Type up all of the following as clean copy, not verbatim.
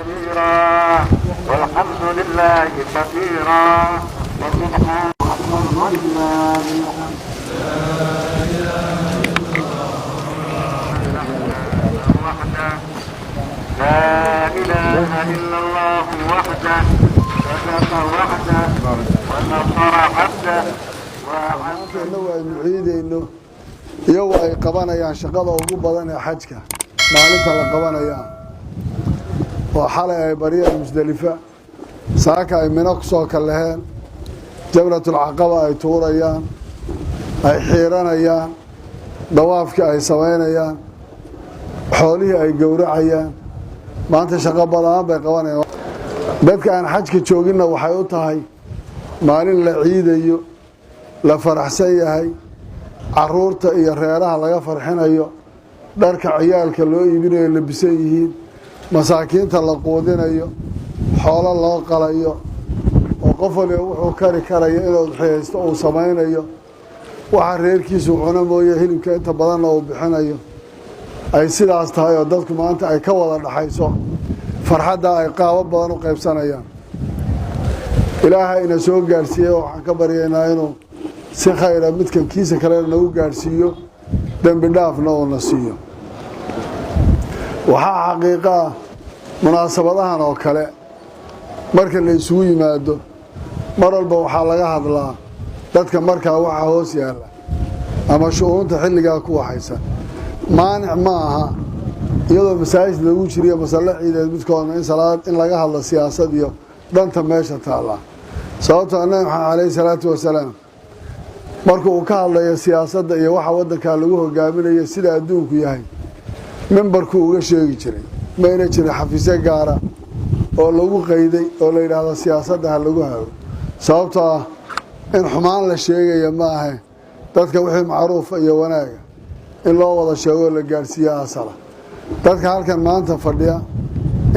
كبيرا والحمد لله كثيرا وسبحان ولله الحمد. وحده لا إله إلا الله وحده صدق وعده ونصر عبده وأعز Innagu aynu ciidayno, iyagu ay qabanayaan shaqada ugu badan ee xajka maalinta la qabanayaa, oo xalay ay baryeen Musdelifa, saaka ay Mino ku soo kallaheen, Jamratulcaqaba ay tuurayaan, ay xiiranayaan, dawaafkii ay samaynayaan, xoolihii ay gowracayaan. Maanta shaqo badan bay qabanayaan. Dadka aan xajka jooginna waxay u tahay maalin la ciidayo, la faraxsan yahay, caruurta iyo reeraha laga farxinayo, dharka ciyaalka loo iibinayo, labisan yihiin, masaakiinta la quudinayo, xoolo loo qalayo, oo qof waliba wuxuu kari karayo inuu udxiyaysto uu samaynayo. Waxa reerkiisu cuno mooye, hilibka inta badanna uu bixinayo. Ay sidaas tahay oo dadku maanta ay ka wada dhaxayso farxadda, ay qaabo badan u qaybsanayaan. Ilaaha ina soo gaadhsiiyey, waxaan ka baryaynaa inuu si khayra midkan kiisa kalena nagu gaadhsiiyo, dembi dhaafna uuna siiyo. Waxaa xaqiiqo ah, munaasabadahan oo kale marka la isugu yimaado, mar walba waxaa laga hadlaa dadka markaa waxa hoos yaalla ama shu'uunta xilligaa ku waxaysan. Maanic ma aha, iyadoo masaajid lagu jiriyo masalle ciideed midkoodna, in salaad in laga hadlo siyaasad iyo danta meesha taalla. Sababtoo Nabi Maxamed calayhi salaatu wasalaam marka uu ka hadlayo siyaasadda iyo waxa waddankaa lagu hogaaminayo, sida adduunku yahay, mimbarkuu uga sheegi jiray. Mayna jirin xafiisyo gaara oo lagu qayday oo la yidhaahdo siyaasadda ha lagu hago. Sababtoo ah in xumaan la sheegaya ma ahe, dadka wixii macruufa iyo wanaaga in loo wada sheego, la gaadhsiiya asala. Dadka halkan maanta fadhiya,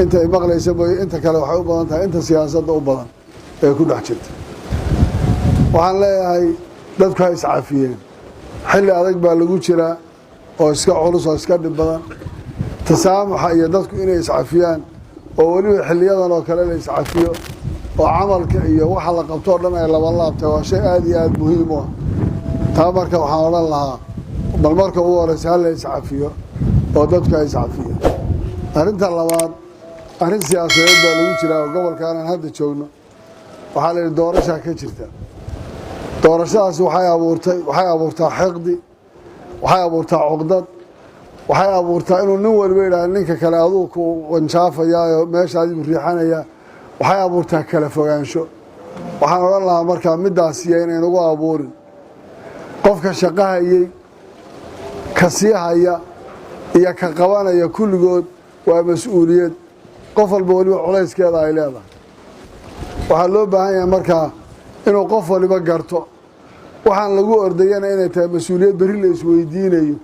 inta ay maqlaysa mooye, inta kale waxay u badan tahay inta siyaasadda u badan ee ku dhex jirta. Waxaan leeyahay, dadku ha iscafiyeen. Xilli adag baa lagu jiraa oo iska culus oo iska dhib badan. Tasaamuxa iyo dadku inay iscafiyaan, oo weliba xilliyadan oo kale la iscafiyo, oo camalka iyo waxa la qabto o dhan ay labanlaabtay, waa shay aada iyo aada muhiim u ah. Taa marka waxaan odhan lahaa, bal marka ugu horeysa ha la iscafiyo oo dadku ha iscafiyeen. Arrinta labaad, arrin siyaasadeed baa lagu jiraa oo gobolkaanaan hadda joogno waxaa la yidhi doorashaa ka jirta. Doorashadaasi waxay abuurtay, waxay abuurtaa xiqdi, waxay abuurtaa cuqdad, waxay abuurtaa inuu nin waliba yidhaha ninka kale aduu ku wanjaafayaa, meesha adigu riixanayaa. Waxay abuurtaa kala fogaansho. Waxaan odhan lahaa markaa, middaas iyo inaynagu abuurin. Qofka shaqahayey, ka sii haya iyo ka qabanaya, kulligood waa mas-uuliyad. Qof walba weliba culayskeeda ay leedahay. Waxaa loo baahan yahay markaa inuu qof waliba garto waxaan lagu ordayana inay tahay mas-uuliyad berri la isweydiinayo,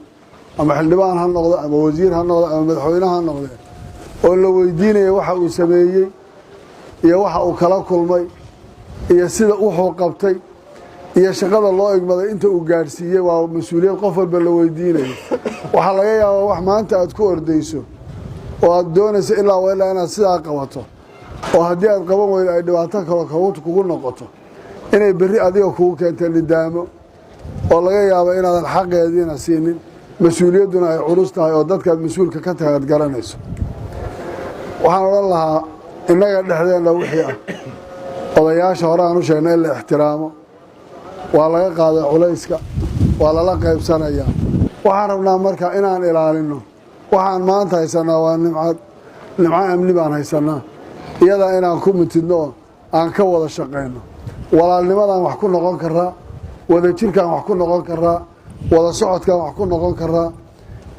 ama xildhibaan ha noqdo, ama wasiir ha noqdo, ama madaxweyne ha noqdee, oo la weydiinayo waxa uu sameeyey iyo waxa uu kala kulmay iyo sida wuxuu qabtay iyo shaqada loo igmaday inta uu gaadhsiiyey. Waa mas-uuliyad qof walba la weydiinayo. Waxaa laga yaabaa wax maanta aad ku ordayso oo aad doonayso ilaa wa ilaa inaad sidaa qabato, oo haddii aad qaban weydo ay dhibaato kaloo kugu noqoto, inay berri adiga kugu keento nidaamo, oo laga yaabo inaadan xaqeediina siinin, mas-uuliyadduna ay culus tahay oo dadkaad mas-uulka ka tahay aad garanayso. Waxaan odhan lahaa, innaga dhexdeenna wixii ah, odayaasha hore aan u sheegnay in la ixtiraamo. Waa laga qaaday culayska, waa lala qaybsanayaa. Waxaan rabnaa marka inaan ilaalino waxaan maanta haysanaa. Waa nimcad, nimco amni baan haysanaa. Iyadaa inaan ku mintidno oo aan ka wada shaqayno. Walaalnimadaan wax ku noqon karaa, wadajirkaan wax ku noqon karaa, wada socodkaan wax ku noqon karaa,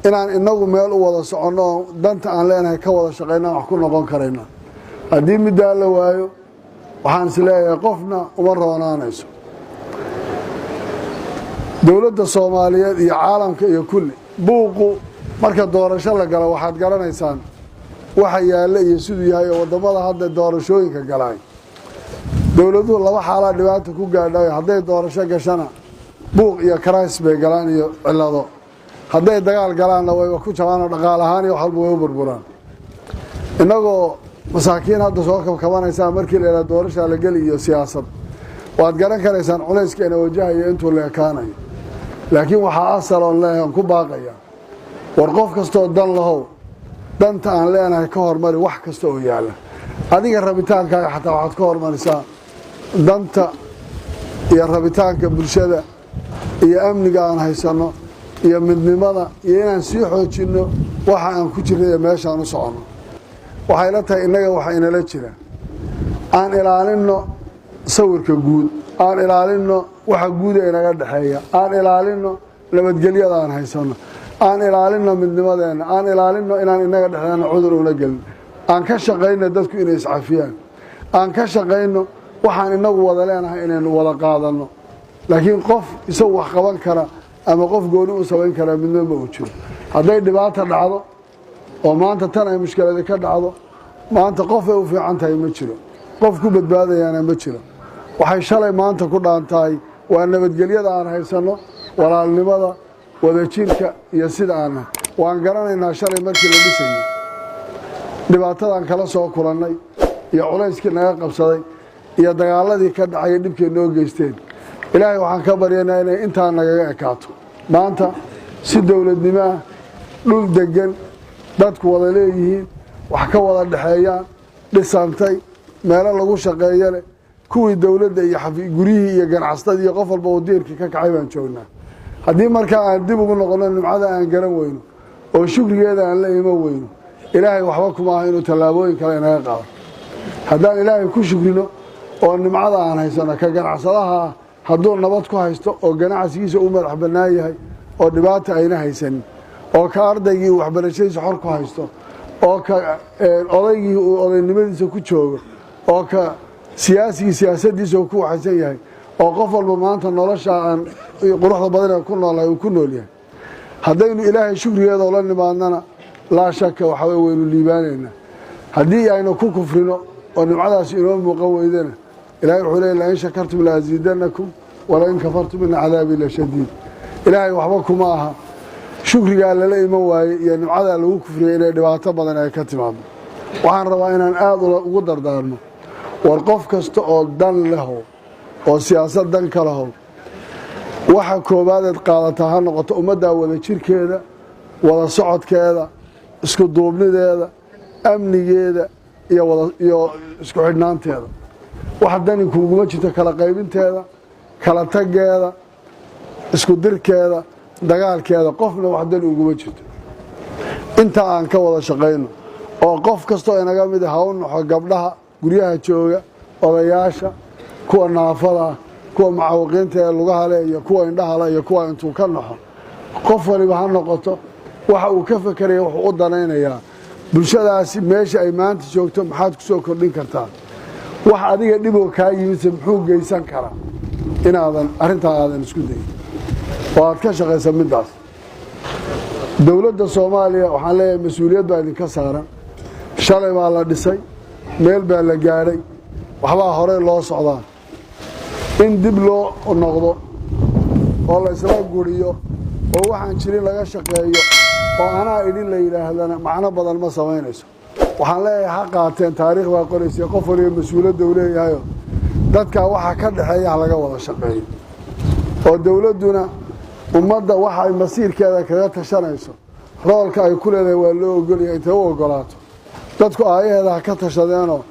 inaan inagu meel u wada soconno oo danta aan leenahay ka wada shaqayna wax ku noqon karayna. Haddii middaa la waayo, waxaan is leeyahay qofna uma roonaanayso. Dowladda Soomaaliyeed iyo caalamka iyo kulli buuqu marka doorasho la galo, waxaad garanaysaan waxa yaalla iyo siduu yahay. Oo waddamada hadda doorashooyinka galaay, dowladuhu laba xaalaa dhibaata ku gaadhayo: hadday doorasho gashana, buuq iyo crisis bay galaan iyo cillado; hadday dagaal galaanna, wayba ku jabaanoo dhaqaal ahaan iyo wax walba way u burburaan. Innagoo Masaakiin hadda soo kabkabanaysaa markii la yidhaha doorashaa la geli iyo siyaasad, waad garan karaysaan culayska ina wajahayo intuu la ekaanayo. Laakiin waxaa asal oon leeyahay oon ku baaqaya: war qof kastoo dan lahow, danta aan leenahay ka hormari wax kasta oo yaalla. Adiga rabitaankaaga xataa waxaad ka hormarisaa danta iyo rabitaanka bulshada iyo amniga aan haysanno iyo midnimada iyo inaan sii xoojinno waxa aan ku jirnay iyo meeshaan u soconno. Waxay la tahay innaga waxa inala jira aan ilaalinno sawirka guud, aan ilaalinno waxa guuda inaga dhexeeya, aan ilaalinno nabadgelyada aan haysanno, aan ilaalinno midnimadeenna, aan ilaalinno inaan inaga dhexdeena cudur una gelin, aan ka shaqayno dadku inay iscafiyaan, aan ka shaqayno waxaan inagu wada leenahay inaynu wada qaadanno. Laakiin qof isagu wax qaban kara ama qof gooni u samayn karaa midna ma uu jiro. Hadday dhibaata dhacdo oo maanta tan ay mushkiladi ka dhacdo, maanta qof ay u fiican tahay ma jiro, qof ku badbaadayaana ma jiro. Waxay shalay maanta ku dhaantahay waa nabadgelyada aan haysanno, walaalnimada, wadajirka iyo sida aan waan garanaynaa shalay markii la dhisayay dhibaatadan kala soo kulannay iyo culayskii naga qabsaday iyo dagaaladii ka dhacay dhibkay noo geysteen. Ilaahay waxaan ka baryaynaa inay intaa nagaga ekaato. Maanta si dowladnimo ah, dhul degan, dadku wada leeyihiin, wax ka wada dhexeeyaan, dhisantay, meelo lagu shaqeeyo leh, kuwii dowladda iyo guryihii iyo ganacsatadii iyo qof walba uu diirkii ka kacay baan joognaa. Haddii markaa aan dib ugu noqonno nimcada aan garan weyno oo shukrigeeda aan la iman weyno, Ilaahay waxba kuma aha inuu tallaabooyin kale inaga qaado. Haddaan Ilaahay ku shukrino oo nimcada aan haysano, ka ganacsadaha ah hadduu nabad ku haysto oo ganacsigiisa u madax bannaan yahay oo dhibaata ayna haysanin, oo ka ardaygii uu waxbarashadiisa xor ku haysto, oo ka odaygii uu odaynimadiisa ku joogo, oo ka siyaasigii siyaasaddiisa uu ku waxaysan yahay, oo qof walba maanta nolosha aan quruxda badan ee ku noolahay uu ku nool yahay, haddaynu Ilaahay shukrigeeda ula nimaadnana, laa shaka waxa wey waynu liibaanaynaa. Haddii aynu ku kufrino oo nimcadaasi inoo muuqan weydana, Ilahay wuxuu leey: "لئن شكرتم لأزيدنكم ولئن كفرتم إن عذابي لشديد." Ilaahay waxba kuma aha shukrigaa lala iman waayey iyo nimcadaa lagu kufriyay inay dhibaato badan ay ka timaado. Waxaan rabaa inaan aada ugu dardaarmo: war qof kasta oo dan lehow oo siyaasad dan ka lahow, waxa koowaad eed qaadataa ha noqoto ummaddaa wada jirkeeda, wada socodkeeda, isku duubnideeda, amnigeeda iyo isku xidhnaanteeda. Wax dani kuuguma jirto kala qaybinteeda, kala taggeeda, isku dirkeeda, dagaalkeeda. Qofna wax dani uguma jirto. Intaa aan ka wada shaqayno oo qof kastoo inaga mid ha u naxo gabdhaha guryaha jooga, odayaasha, kuwa naafada, kuwa macawiqiinta ee lugaha le iyo kuwa indhahale iyo kuwa intuu ka naxo. Qof waliba ha noqoto waxa uu ka fekeraya wuxuu u danaynayaa bulshadaasi meesha ay maanta joogto maxaad ku soo kordhin kartaa, wax adiga dhiboo kaa yimidse muxuu geysan karaa, inaadan arrintaa aadan isku dayin oo aad ka shaqaysa middaas. Dowladda Soomaaliya waxaan leeyahay mas-uuliyad baa idinka saaran. Shalay baa la dhisay, meel baa la gaadhay, waxbaa horey loo socdaa. In dib loo noqdo oo la isla guriyo oo waxaan jirin laga shaqeeyo oo anaa idhin la yidhaahdana macno badan ma samaynayso. Waxaan leeyahay ha qaateen, taariikh baa qoraysay, qof waliba mas-uuliyadda uu leeyahayo dadkaa waxa ka dhexeeya ha laga wada shaqeeyo, oo dowladduna ummadda waxa ay masiirkeeda kaga tashanayso roolka ay ku leedahay waa loo ogolyahay. Intay u ogolaato dadku aayaheeda ha ka tashadeenoo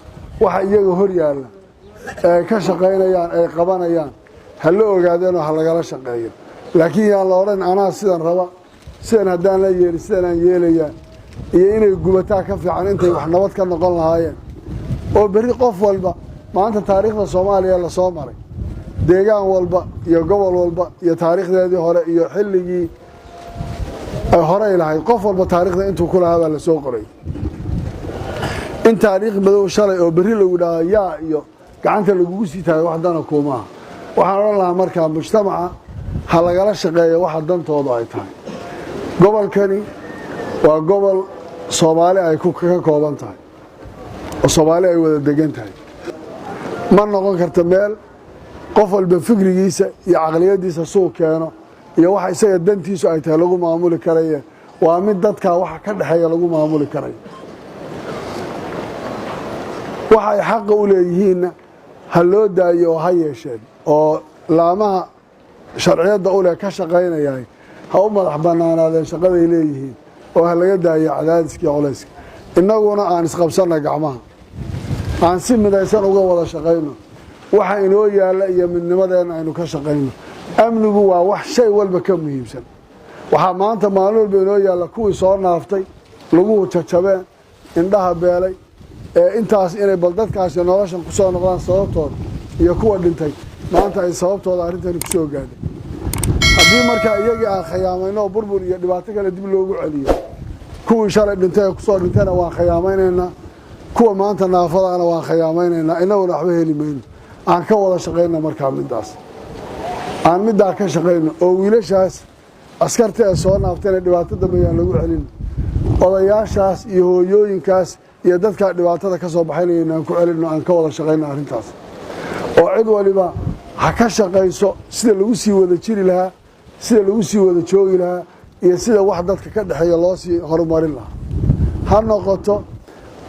waxa iyaga hor yaalla ee ay ka shaqaynayaan ay qabanayaan ha la ogaadeenoo ha lagala shaqeeyo. Laakiin yaan la odhan anaa sidan raba, sidan haddaan la yeelin sidan aan yeelayaa, iyo inay gubataa ka fiican intay wax nabad ka noqon lahaayeen. Oo berri qof walba maanta taariikhda Soomaaliya lasoo maray, deegaan walba iyo gobol walba iyo taariikhdeedii hore iyo xilligii ay horey lahayd, qof walba taariikhda intuu ku lahaa baa lasoo qoray. In taariikh madow shalay oo berri lagu dhaha yaa iyo gacanta lagugu sii taayo wax dana kuumaaha. Waxaan odhan lahaa markaa mujtamaca ha lagala shaqeeyo waxa dantoodu ay tahay. Gobolkani waa gobol Soomaali ay ka kooban tahay oo Soomaali ay wada degan tahay. Ma noqon karta meel qof walba fikrigiisa iyo caqliyadiisa suu keeno iyo waxa isaga dantiisu ay tahay lagu maamuli karaye. Waa mid dadkaa waxa ka dhexeeya lagu maamuli karayo. Waxa ay xaqa u leeyihiinna ha loo daayo oo ha yeesheen, oo laamaha sharciyadda u leh ka shaqaynayahay ha u madax bannaanaadeen shaqaday leeyihiin, oo ha laga daayo cadaadiska iyo culayska. Innaguna aan isqabsanna gacmaha, aan si midaysan uga wada shaqayno waxa inoo yaalla iyo midnimadeenna aynu ka shaqayno. Amnigu waa wax shay walba ka muhiimsan. Waxaa maanta maalin walba inoo yaalla kuwii soo naaftay, laguhu jajabeen, indhaha beelay, ee intaas inay bal dadkaasi noloshan ku soo noqdaan sababtooda, iyo kuwa dhintay maanta ay sababtooda arrintani ku soo gaadhay. Haddii markaa iyagii aan khiyaamayno oo burbur iyo dhibaato kale dib loogu celiyo, kuwii shalay dhintay ee kusoo dhintayna waan khiyaamaynaynaa, kuwa maanta naafadaana waan khiyaamaynaynaa, innaguna waxba heli mayno. Aan ka wada shaqayna markaa middaas, aan middaa ka shaqayno, oo wiilashaas askarta ee soo naaftayna dhibaato dambe yaan lagu celin. Odayaashaas iyo hooyooyinkaas iyo dadkaa dhibaatada ka soo baxaynaya aan ku celinno. Aan ka wada shaqayno arrintaas, oo cid waliba ha ka shaqayso sida lagu sii wada jiri lahaa, sida lagu sii wada joogi lahaa iyo sida wax dadka ka dhexeeya loo sii horumarin lahaa. Ha noqoto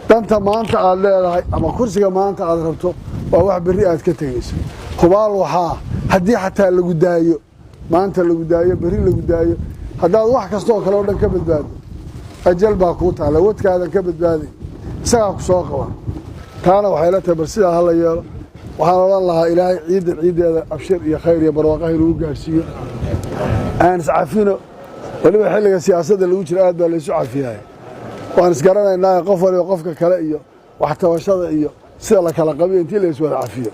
danta maanta aad leedahay ama kursiga maanta aad rabto waa wax berri aad ka tegayso. Hubaal waxaa haddii xataa lagu daayo maanta, lagu daayo berri, lagu daayo, haddaad wax kasta oo kale oo dhan ka badbaado, ajal baa kuu taalla. Wadkaadan ka badbaaday isagaa ku soo qaban. Taana waxay la tahay bal sidaa hala yeelo. Waxaan odhan lahaa, Ilaahay ciiddan ciiddeeda abshir iyo khayr iyo barwaaqaha inugu gaadhsiiyo. Aan iscafino. Weliba xilliga siyaasadda lagu jiro aad baa laysu cafiyahay. Waan isgaranaynaa, qof waliba qofka kale iyo wax tabashada iyo sida la kala qabiyo intii la iswada cafiyo,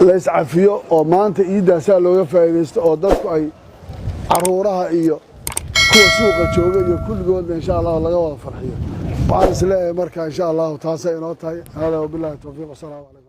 la iscafiyo, oo maanta iiddaasaa looga faa'iidaysto, oo dadku ay caruuraha iyo kuwa suuqa jooga iyo kulligoodna insha Allahu laga wada farxiyo. Waxaan is leeyahay marka insha Allahu taasay inoo tahay. Hada wabillahi towfiiq, wasalaamu calaykum.